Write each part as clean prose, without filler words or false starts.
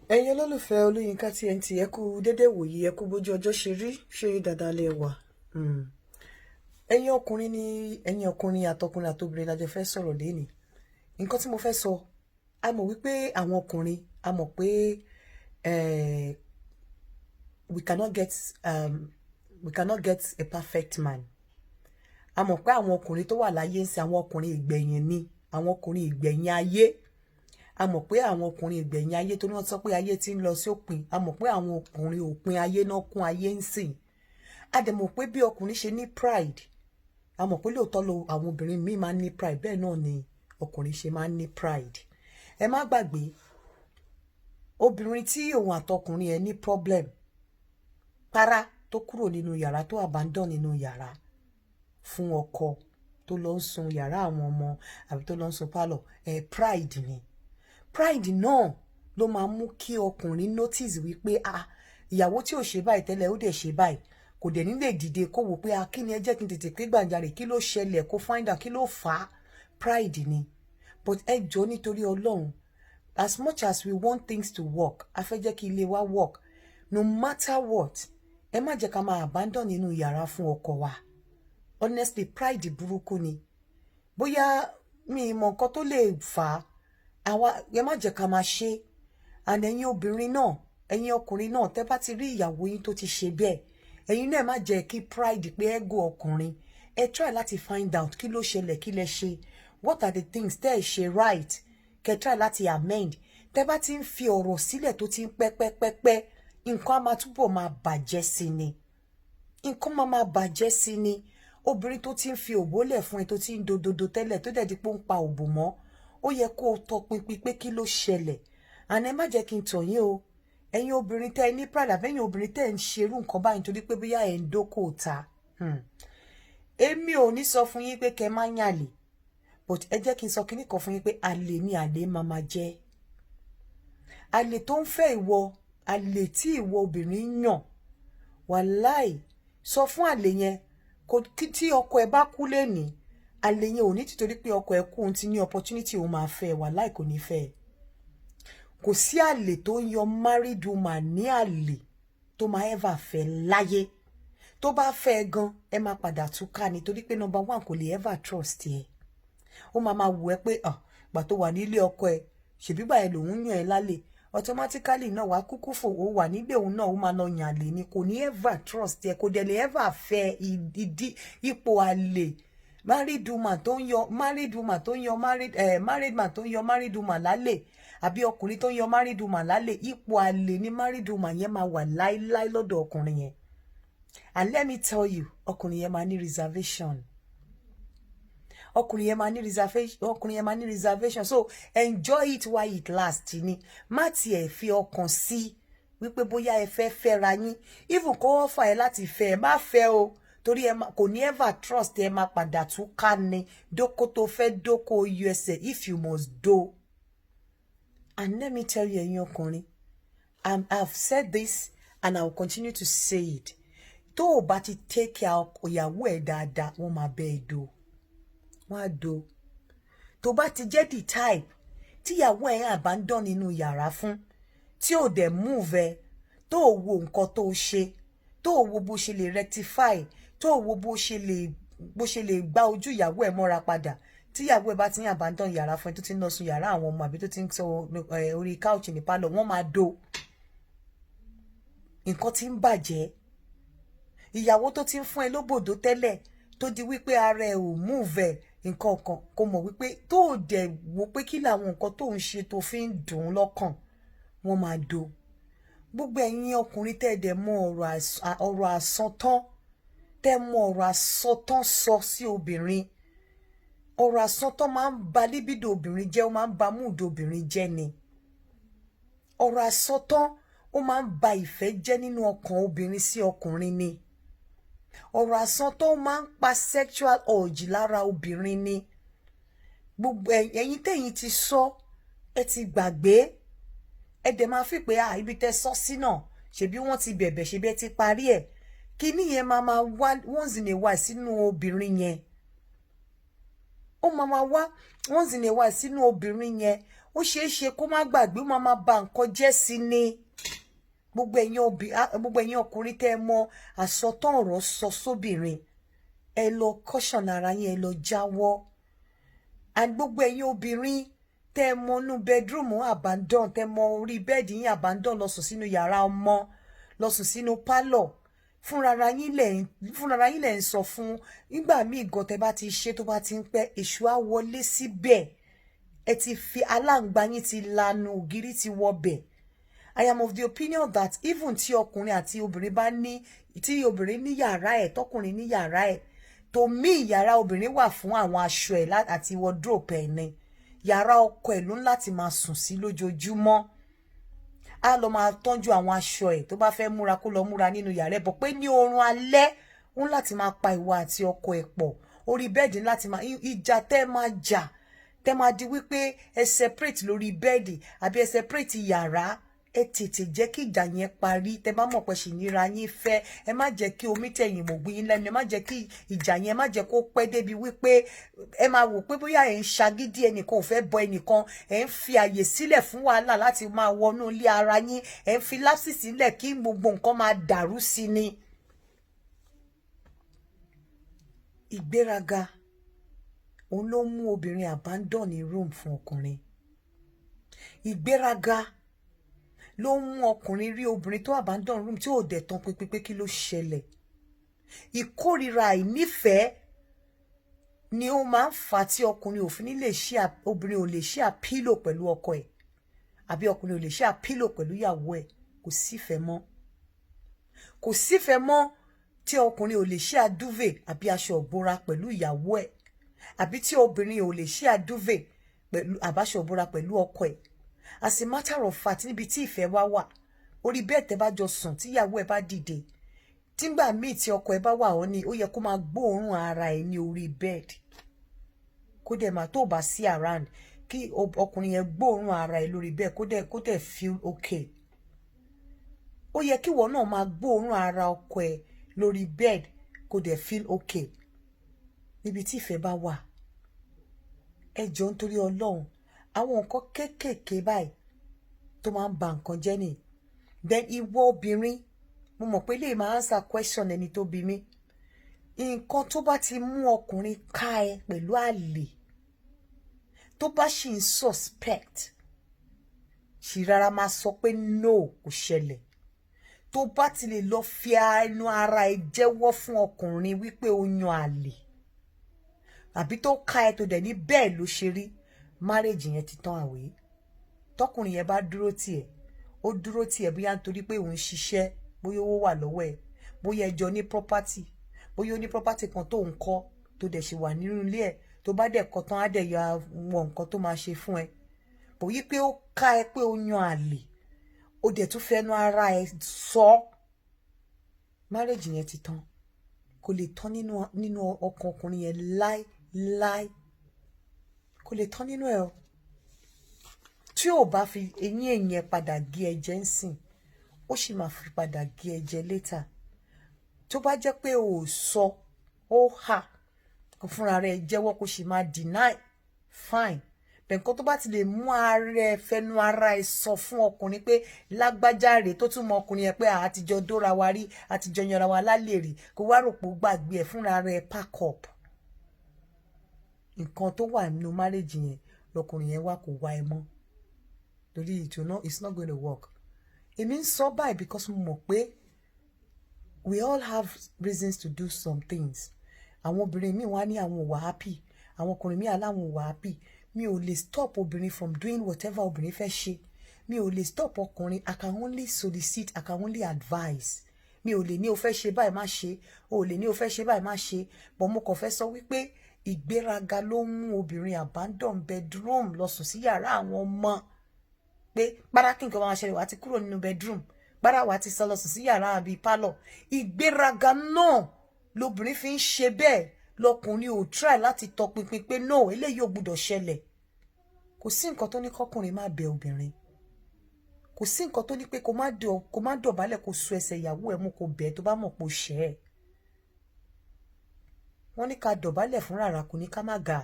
Ẹ̀yin olólùfẹ́ Olóyinka TNT, ẹ kú dédé wòyí, ẹ kú bójú ọjọ́ ṣe rí, ṣe dáadáa lẹ wà? Ẹ̀yin ọkùnrin ní, ẹ̀yin ọkùnrin àtọkùnrin àtobìnrin la jọ fẹ́ sọ̀rọ̀ lénìí. Nǹkan tí mo fẹ́ sọ, a mọ̀ wípé àwọn ọkùnrin, a mọ̀ pé we cannot get a perfect man. A mọ̀ pé àwọn ọkùnrin tó wà láyé ń sin, àwọn ọkùnrin ìgbẹ̀yìn ni, àwọn ọkùnrin ìgbẹ̀yìn ayé. A mọ̀ pé àwọn ọkùnrin ìgbẹ̀yìn ayé tó ní wọ́n sọ pé ayé ti ń lọ sí òpin. A mọ̀ pé àwọn ọkùnrin òpin ayé náà kún ayé ń sìn. A dẹ̀ mọ̀ pé bí ọkùnrin ṣe ní pride, a mọ̀ pé lóòótọ́ lo àwọn obìnrin míì máa ń ní pride, bẹ́ẹ̀ náà ni ọkùnrin ṣe máa ń ní pride. Ẹ má gbàgbé, obìnrin tí òun àtọkùnrin ẹ ní problem para, tó kúrò nínú yàrá, tó abandon nínú yàrá fún ọkọ, tó lọ ń sun yàrá àwọn ọmọ àbí tó lọ ń sun pálọ̀ ẹ, pride ni. Pride náà ló máa mú kí ọkùnrin notice wípé, ah, ìyàwó tí ò ṣe báyìí tẹ́lẹ̀, ó dẹ̀ ṣe báyìí. Kò dẹ̀ ní lè dìde kó wò pé, ah, kí ni? Ẹ jẹ́ kí n tètè pé gbàǹjarè, kí ló ṣẹlẹ̀, kó find out kí ló fà á. Pride ni. But ẹ jọ, nítorí Ọlọ́run, as much as we want things to work, a fẹ́ jẹ́ kí ilé wa work, no matter what, ẹ má jẹ́ ká máa abandon nínú yàrá fún ọkọ wa. Honestly, pride burúkú ni. Bóyá mi mọ nǹkan tó lè fà á, àwa ẹ má jẹ́ ká máa ṣe. And ẹ̀yin obìnrin náà, ẹ̀yin ọkùnrin náà, tẹ́ bá ti rí ìyàwó yín tó ti ṣe bẹ́ẹ̀, ẹ̀yin náà má jẹ́ kí pride pé ego ọkùnrin. Ẹ try láti find out kí ló ṣẹlẹ̀, kí lẹ ṣe, what are the things tẹ́ ẹ ṣe right, kẹ́ try láti amend. Tẹ́ bá ti ń fi ọ̀rọ̀ sílẹ̀ tó ti ń pẹ́ pẹ́ pẹ́ pẹ́, nǹkan á máa túbọ̀ máa bàjẹ́ sí ni, nǹkan máa máa bàjẹ́ sí ni. Obìnrin tó ti ń fi òbó lẹ̀ fún ẹ, tó ti ń dododo tẹ́lẹ̀, tó dẹ̀ di pé ó ń pa òbò mọ́, ó yẹ kó o tọpinpin pé kí ló ṣẹlẹ̀. Àná ẹ má jẹ́ kí n tàn yín o, ẹ̀yin obìnrin tẹ́ ẹ ní pride, àbẹ́yìn obìnrin tẹ́ ẹ ń ṣerú nǹkan báyìí nítorí pé bóyá ẹ̀ ń dókò ta. Èmi ò ní sọ fún yín pé kẹ́ má yàlè, but ẹ jẹ́ kí n sọ kinní kan fún yín pé àlè ni àlè máa ma jẹ́. Àlè tó ń fẹ́ ìwọ, àlè tí ìwọ obìnrin yàn, wàláì, sọ fún àlè yẹn kò tí ọkọ ẹ bá kú lénìí, àlè yẹn ò ní títorí pé ọkọ ẹ kú, òun ti ní opportunity, òun máa fẹ́. Wàláì, kò ní fẹ́. Kò sí àlè tó ń yọ married woman ní àlè tó máa ever fẹ́ láyé. Tó bá fẹ́ gan, ẹ máa padà túká, nítorí pé number one, kò lè ever trust ẹ. Ó máa máa wù ẹ́ pé gbà tó wà nílé ọkọ ẹ, ṣèbí gbà ẹ lòun yàn ẹ lálẹ́, automatically náà wàá kúkú fò ó wà nílé òun náà, ó máa lọ yàn àlè ni. Kò ní ever trust ẹ, kò dẹ̀ lè ever fẹ́. Ìdí ipò àlè, married woman tó ń yọ married woman tó ń yọ married married man tó ń yọ married woman lálẹ́, àbí ọkùnrin tó ń yọ married woman lálẹ́, ipò àlè ni married woman yẹn máa wà láíláí lọ́dọ̀ ọkùnrin yẹn. And let me tell you, ọkùnrin yẹn máa ní reservation, ọkùnrin yẹn máa ní reservation, ọkùnrin yẹn máa ní reservation. So enjoy it while it lasts ni. Má tiẹ̀ fi ọkàn sí wípé bóyá ẹ fẹ́ fẹ́ra yín. Even kó offer ẹ láti fẹ́ ẹ, má fẹ́ o, torí ẹ kò ní ever trust ẹ, máa padà tún ká ni. Dókó tó fẹ́ dókó USA if you must do. And let me tell you, ẹ̀yin ọkùnrin, I've said this and I will continue to say it, tó o bá ti take care ìyàwó ẹ̀ dáadáa, wọ́n máa bẹ́ ẹ do, wọ́n á do. Tó bá ti jẹ́ the type tíyàwó ẹ̀ abandon nínú yàrá fún, tí ò dẹ̀ move ẹ, tó o wo nǹkan tó o ṣe, tó o wo bó ṣe lè rectify, tó o wo bó ṣe lè gbá ojú ìyàwó ẹ̀ mọ́ra padà, tíyàwó ẹ bá ti ń abandon yàrá fún ẹ, tó ti ń lọ sùn yàrá àwọn ọmọ, àbí tó ti ń sọ orí couch ní pálọ̀, wọ́n máa do. Nǹkan tí ń bàjẹ́, ìyàwó tó ti ń fún ẹ lóbòdó tẹ́lẹ̀, tó di wípé ara ẹ ò move ẹ, nǹkan kan kò mọ̀ wípé tó ò dẹ̀ wò pé kí làwọn nǹkan tó ń ṣe tó fi ń dùn ún lọ́kàn, wọ́n máa do. Gbogbo ẹ̀yin ọkùnrin tẹ́ ẹ dẹ̀ mọ ọ̀rọ̀ àsọtán, tẹ́ mọ ọ̀rọ̀ àsọtán sọ sí obìnrin, ọ̀rọ̀ àsọtán máa ń ba libido obìnrin jẹ́, ó máa ń ba mood obìnrin jẹ́ ni. Ọ̀rọ̀ àsọtán, ó máa ń ba ìfẹ́ jẹ́ nínú ọkàn obìnrin sí ọkùnrin ni. Ọ̀rọ̀ àsọtán máa ń pa sexual urge lára obìnrin ni. Gbogbo ẹ̀yin tẹ̀yin ti sọ, ẹ ti gbàgbé, ẹ dẹ̀ máa fi pé, ah, ibi tẹ́ sọ sí náà, ṣebí wọ́n ti bẹ̀bẹ̀, ṣebí ẹ ti parí ẹ̀. Kíní yẹn máa máa wá once in a while sínú obìnrin yẹn, ó máa máa wá once in a while sínú obìnrin yẹn. Ó ṣeé ṣe kó má gbàgbé, ó máa ba nǹkan jẹ́ sí ni. Gbogbo ẹ̀yin ọkùnrin tẹ́ ẹ mọ àsọtán ọ̀rọ̀ sọ sóbìnrin, ẹ lọ caution ara yín, ẹ lọ jáwọ́. And gbogbo ẹ̀yin obìnrin tẹ́ ẹ mọ inú bedroom abandon, tẹ́ ẹ mọ orí bed yín abandon, lọ sùn sínú yàrá ọmọ, lọ sùn sínú pálọ̀, fúnrara yín lẹ̀ ń sọ fún. Nígbà míì gan, tẹ́ bá ti ṣe, tó bá ti ń pẹ́, èṣù á wọlé síbẹ̀. Ẹ ti fi aláǹgbá yín ti lanu, ògiri ti wọbẹ̀. I am of the opinion that even tí ọkùnrin àti obìnrin bá ní, tí obìnrin ní yàrá ẹ̀, tọkùnrin ní yàrá ẹ̀, to me, yàrá obìnrin wà fún àwọn aṣọ ẹ̀ àti wardrobe ẹ̀ ni. Yàrá ọkọ ẹ̀ ló ń láti máa sùn sí lójoojúmọ́. Á lọ máa tọ́jú àwọn aṣọ ẹ̀, tó bá fẹ́ múra, kó lọ múra nínú yàrá ẹ̀ bọ̀, pé ní oorun alẹ́ ń láti máa pa ìwọ àti ọkọ ẹ̀ pọ̀ orí bed, láti máa ìjà tẹ́ máa jà, tẹ́ máa di wípé ẹ separate lórí bed àbí ẹ separate yàrá, ẹ tètè jẹ́ kí ìjà yẹn parí. Tẹ́ bá mọ̀ pé ṣì níra yín fẹ́, ẹ má jẹ́ kí omi tẹ̀yìn mọ̀gbìn yín lẹ́nu. Ẹ má jẹ́ kí ìjà yẹn, má jẹ́ kó pẹ́ débi wípé ẹ máa wò pé bóyá ẹ̀ ń ṣagídí, ẹnìkan ò fẹ́ bọ ẹnìkan, ẹ̀ ń fi àyè sílẹ̀ fún wàhálà láti máa wọnú ilé ara yín, ẹ̀ ń fi lapse sílẹ̀ kí gbogbo nǹkan máa dàrú sí ni. Ìgbéraga òun ló mú obìnrin abandon ní room fún ọkùnrin. Ìgbéraga ló ń mú ọkùnrin rí obìnrin tó abandon room tí ò dẹ̀ tán pínpín pé kí ló ṣẹlẹ̀. Ìkórìíra, àìnífẹ̀ẹ́ ni ó máa ń fà tí ọkùnrin ò fi ní lè ṣe, obìnrin ò lè share pillow pẹ̀lú ọkọ ẹ̀, àbí ọkùnrin ò lè share pillow pẹ̀lú ìyàwó ẹ̀. Kò sífẹ̀ẹ́ mọ́, kò sífẹ̀ẹ́ mọ́ tí ọkùnrin ò lè share duvet àbí aṣọ ìbora pẹ̀lú ìyàwó ẹ̀, àbí tí obìnrin ò lè share duvet pẹ̀lú àbáṣọ ìbora pẹ̀lú ọkọ ẹ̀. As a matter of fact, níbi tí ìfẹ́ wá wà, orí bed tẹ́ bá jọ sùn, tíyàwó ẹ̀ bá dìde, tígbà míì tí ọkọ ẹ̀ bá wà ọ́ ní, ó yẹ kó máa gbóòórùn ara ẹ̀ ní orí bed, kó dẹ̀ máa tó bá sí around, kí ọkùnrin yẹn gbóòórùn ara ẹ̀ lórí bed, kó dẹ̀ feel okay. Ó yẹ kí ìwọ náà máa gbóòórùn ara ọkọ ẹ̀ lórí bed, kó dẹ̀ feel okay. Níbi tí ìfẹ́ bá wà, ẹ jọ̀ọ́, nítorí Ọlọ́run, àwọn nǹkan kéékèèké báyìí tó máa ń ba nǹkan jẹ́ nìyí. Then ìwọ obìnrin, mo mọ̀ pé lè máa answer question ẹni tó bí mi. Nǹkan tó bá ti mú ọkùnrin ká ẹ pẹ̀lú àlè, tó bá ṣì ń suspect, ṣì rárá máa sọ pé no, kò ṣẹlẹ̀. Tó bá ti lè lọ fi ẹnu ara ẹ jẹ́wọ́ fún ọkùnrin wípé o yan àlè, àbí tó ká ẹ, tó dẹ̀ ní bẹ́ẹ̀ ló ṣe rí, marriage yẹn ti tán. Àwé tọkùnrin yẹn bá dúró tiẹ̀, ó dúró tiẹ̀, bóyá nítorí pé òun ṣiṣẹ́, bóyá owó wà lọ́wọ́ ẹ̀, bóyá ẹjọ́ ní property, bóyá ó ní property kan tó ń kọ́, tó dẹ̀ ṣì wà nínú ilé ẹ̀, tó bá dẹ̀ kọ́ tán, á dẹ̀ yọ àwọn nǹkan tó máa ṣe fún ẹ. Bò yí pé ó ká ẹ pé ó yan àlè, ó dẹ̀ tún fẹnu ara ẹ sọ, marriage yẹn ti tán. Kò lè tán nínú ọkàn ọkùnrin yẹn láíláí, kò lè tán nínú ẹ o. Tí ò bá fi eyín ẹ̀yìn ẹ padà gé ẹ jẹ ń sìn, ó sì máa fi padà gé ẹ jẹ later. Tó bá jẹ́ pé o ò sọ, ó hà kó fúnra rẹ̀ jẹ́wọ́, kó sì máa deny, fine. Bẹ́ẹ̀ nǹkan tó bá ti lè mú ara ẹ fẹnu ara ẹ sọ fún ọkùnrin pé lágbájá rèé, tó tún mọ ọkùnrin yẹn pé àtijọ́ dóra wa rí, àtijọ́ yanra wa lálẹ́ rí, kó wá rò pé ó gbàgbé ẹ, fúnra rẹ̀ pack up nǹkan tó wà nínú marriage yẹn lọkùnrin yẹn wá, kò wá ẹ mọ́, torí it will not, it's not going to work. Èmi ń sọ báyìí because mo mọ̀ pé we all have reasons to do some things. Àwọn obìnrin míì wá ní àwọn ò wà happy, àwọn ọkùnrin míì aláwọn ò wà happy. Mi ò lè stop obìnrin from doing whatever obìnrin fẹ́ ṣe. Mi ò lè stop ọkùnrin. I can only solicit, I can only advise. Mi ò lè ní o fẹ́ ṣe báyìí, má ṣe. O ò lè ní o fẹ́ ṣe báyìí, má ṣe. But mo kàn fẹ́ sọ wípé ìgbéraga ló ń mú obìnrin abandon bedroom, lọ sùn sí yàrá àwọn ọmọ, pé párá kí nǹkan máa ṣẹlẹ̀, wá ti kúrò nínú bedroom, párá wá ti sọ lọ sùn sí yàrá àbí pálọ̀. Ìgbéraga náà lobìnrin fi ń ṣe bẹ́ẹ̀. Lọkùnrin ò try láti tọpinpin pé no, eléyìí ò gbúdọ̀ ṣẹlẹ̀. Kò sí nǹkan tó ní kọkùnrin má bẹ obìnrin. Kò sí nǹkan tó ní pé kó má dọ̀bálẹ̀, kó so ẹsẹ̀ ìyàwó ẹ̀ mú, kó bẹ̀ tó bá mọ̀ pé ó ṣẹ̀ ẹ́. Wọ́n ní ká dọ̀bálẹ̀ fún rárá, kò ní ká má ga.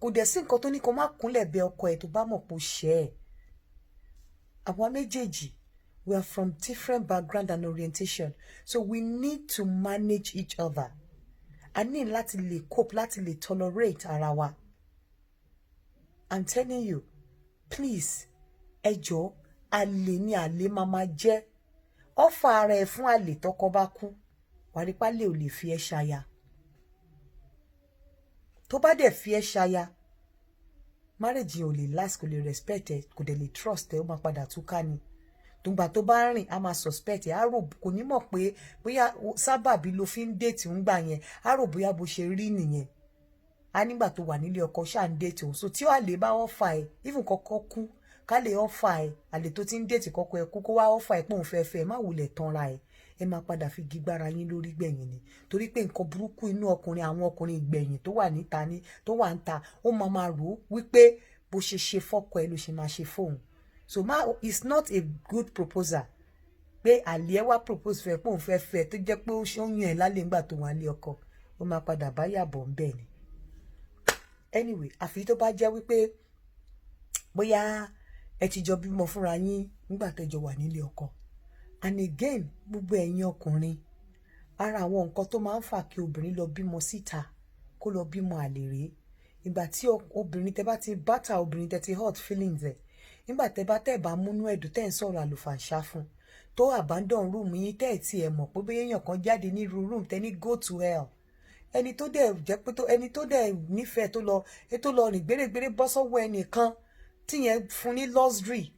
Kò dẹ̀ sí nǹkan tó ní kó má kúnlẹ̀ bẹ ọkọ ẹ̀ tó bá mọ̀ pé ó ṣe ẹ̀. Àwa méjèèjì, we are from different background and orientation, so we need to manage each other. A ní láti lè cope, láti lè tolerate ara wa. I'm telling you, please, ẹ jọ̀ọ́, àlè ni àlè máa máa jẹ́. Offer ara ẹ fún àlè, tọkọ bá kú, wàá rí pálẹ̀ ò lè fi ẹ́ ṣaya. Tó bá dẹ̀ fi ẹ́ ṣaya, marriage yẹn ò lè last. Kò lè respect ẹ, kò dẹ̀ lè trust ẹ, ó máa padà túká ni. Tùgbà tó bá rìn, á máa suspect ẹ, á rò, kò ní mọ̀ pé bóyá sábàbí ló fi ń date ń gbà yẹn, á rò bóyá bó ṣe rí nìyẹn. Á nígbà tó wà nílé ọkọ ṣáà ń date òun. So tí àlè bá offer ẹ, even kọ́kọ́ kú, ká lè offer ẹ, àlè tó ti ń date kọ́kọ́ ẹ kú, kó wá offer ẹ pé òun fẹ́ fẹ́ ẹ, má wulẹ̀ tanra ẹ. Ẹ máa padà fi gbígbára yín lórí gbẹ̀yìn ni, torí pé nǹkan burúkú inú ọkùnrin, àwọn ọkùnrin ìgbẹ̀yìn tó wà níta ní tó wà ń ta, ó máa máa rò ó wípé bó ṣe ṣe fọ́kọ ẹ ló ṣe máa ṣe fóun. So ma, it's not a good proposal pé àlè ẹ wá propose fẹ́ pé òun fẹ́ fẹ́, tó jẹ́ pé ó ṣe ń yàn ẹ́ lálẹ́ ńgbà tó wà lé ọkọ. Ó máa padà bá yàbọ̀ ń bẹ̀ ni. Anyway, àfi tó bá jẹ́ wípé bóyá ẹ ti jọ bímọ fúnra yín nígbà tẹ́jọ wà nílé ọkọ. And again, gbogbo ẹ̀yin ọkùnrin, ara àwọn nǹkan tó máa ń fà kí obìnrin lọ bímọ síta, kó lọ bímọ àlè rèé. Ìgbà tí obìnrin tẹ bá ti bátà, obìnrin tẹ ti hurt feelings ẹ, nígbà tẹ bá tẹ bá múnú ẹ̀dùn, tẹ́ ń sọ̀rọ̀ àlùfàǹṣá fún, tó abandon room yín, tẹ́ ẹ̀ tí ẹ̀ mọ̀ pé bóyá èèyàn kan jáde ní room, tẹ́ ní go to hell, ẹni tó dẹ̀ jẹ́ pé tó ẹni tó dẹ̀ nífẹ̀ẹ́, tó lọ rìn gbérégbéré bọ́ sọ́wọ́ ẹnìkan tíyẹn fún ní luxury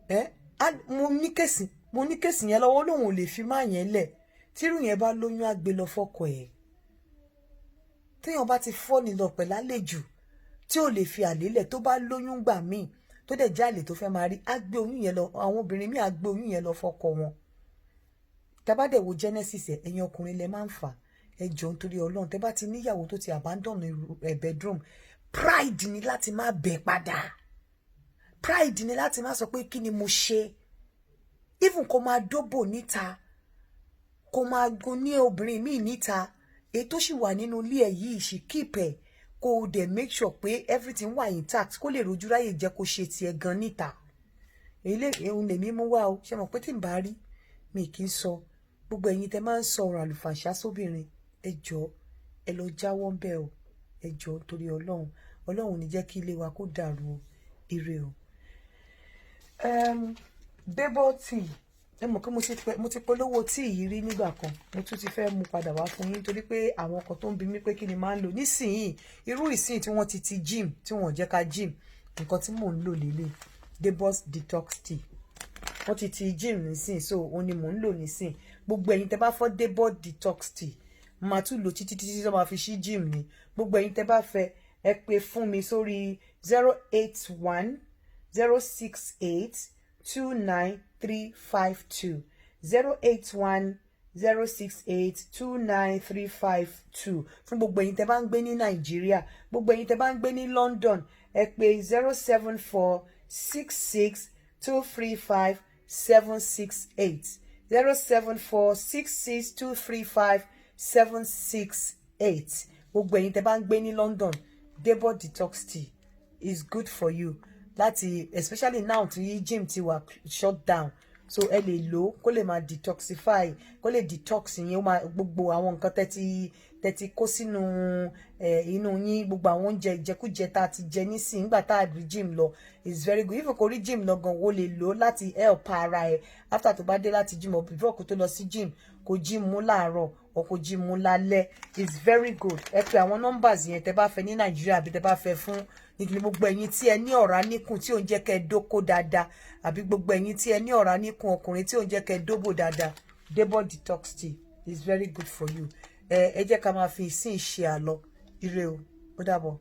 ẹ. Mo ní case yẹn lọ́wọ́, lòun ò lè fi má yẹn lẹ̀. Tírú yẹn bá lóyún, á gbé lọ fọ́kọ ẹ̀. Téèyàn bá ti fọ́ ní lọ pẹ̀lú àlejò tí ò lè fi àlè lẹ̀, tó bá lóyún gbà míì, tó dẹ̀ jẹ́ àlè tó fẹ́ máa rí, á gbé oyún yẹn lọ. Àwọn obìnrin míì á gbé oyún yẹn lọ fọ́kọ wọn. Tá bá dẹ̀ wo genesis ẹ̀, ẹ̀yin ọkùnrin lẹ máa ń fà. Ẹ jọ̀ọ́, nítorí Ọlọ́run, tẹ́ bá ti níyàwó tó ti abandon ẹ̀ bedroom, pride ni láti má bẹ̀ padà, pride ni láti má sọ pé kí ni mo ṣe. Even kó máa dóbò níta, kó máa go ní obìnrin míì níta, èyí tó sì wà nínú ilé ẹ̀ yìí, sì keep ẹ̀, kó o dẹ̀ make sure pé everything wà intact, kó lè rojú ráyè jẹ́ kó ṣe tiẹ̀ gan níta. Èyí òun lèmi mú wá o. Ṣe mọ̀ pé tí n bá rí mi kì í sọ. Gbogbo ẹ̀yin tẹ́ máa ń sọ ọ̀rọ̀ àlùfàǹṣá sóbìnrin, ẹ jọ̀ọ́, ẹ lọ jáwọ́ ń bẹ̀ o. Ẹ jọ̀ọ́, torí Ọlọ́run. Ọlọ́run ò ní jẹ́ kí ilé wa kó dàrú o. Ire o. Debo tea, ẹ mọ̀ pé mo ti polówó tíì yìí rí nígbà kan. Mo tún ti fẹ́ mú padà wá fún yín, torí pé àwọn kan tó ń bi mí pé kí ni máa ń lò nísìnyìí, irú ìsìn tí wọ́n ti ti gym, tí wọ́n jẹ́ ká gym. Nǹkan tí mò ń lò lélẹ̀, Debos detox tea. Wọ́n ti ti gym nísìn, so òun ni mò ń lò nísìn. Gbogbo ẹ̀yin tẹ́ bá fẹ́ Debo detox tea, màá tún lò títí títí tó máa fi ṣí gym ni. Gbogbo ẹ̀yin tẹ́ bá fẹ́, ẹ pè fún mi sórí 08106829352, 08106829352, fún gbogbo ẹ̀yin tẹ́ bá ń gbé ní Nàìjíríà. Gbogbo ẹ̀yin tẹ́ bá ń gbé ní London, ẹ pè 07466235768, 07466235768. Gbogbo ẹ̀yin tẹ́ bá ń gbé ní London, Debo detox tea is good for you láti, especially now tí gym ti wà shut down, so ẹ lè lò ó kó lè máa detoxify, kó lè detox yín. Ó máa gbogbo àwọn nǹkan tẹ́tí kó sínú ẹ inú yín, gbogbo àwọn oúnjẹ ìjẹkújẹ tá a ti jẹ nísìnyí nígbà tá a rí gym lọ is very good. If kò rí gym lọ gan, o lè lò ó láti help ara ẹ after tó bá dé láti gym or before kó tó lọ sí gym, kó jí mú láàárọ̀ or kó jí mú lálẹ́ is very good. Ẹ pè àwọn numbers yẹn tẹ́ bá fẹ́ ní Nàìjíríà, àbí tẹ́ bá fẹ́ fún nítorí gbogbo ẹ̀yin tí ẹ ní ọ̀rá níkùn tí ò ń jẹ́ kẹ́ ẹ dóko dáadáa, àbí gbogbo ẹ̀yin tí ẹ ní ọ̀rá níkùn ọkùnrin tí ò ń jẹ́ kẹ́ ẹ dóbò dáadáa, Debo detox tea is very good for you. Ẹ jẹ́ ká máa fi ìsìn ṣe àlọ́. Ire o, ó dàbọ̀.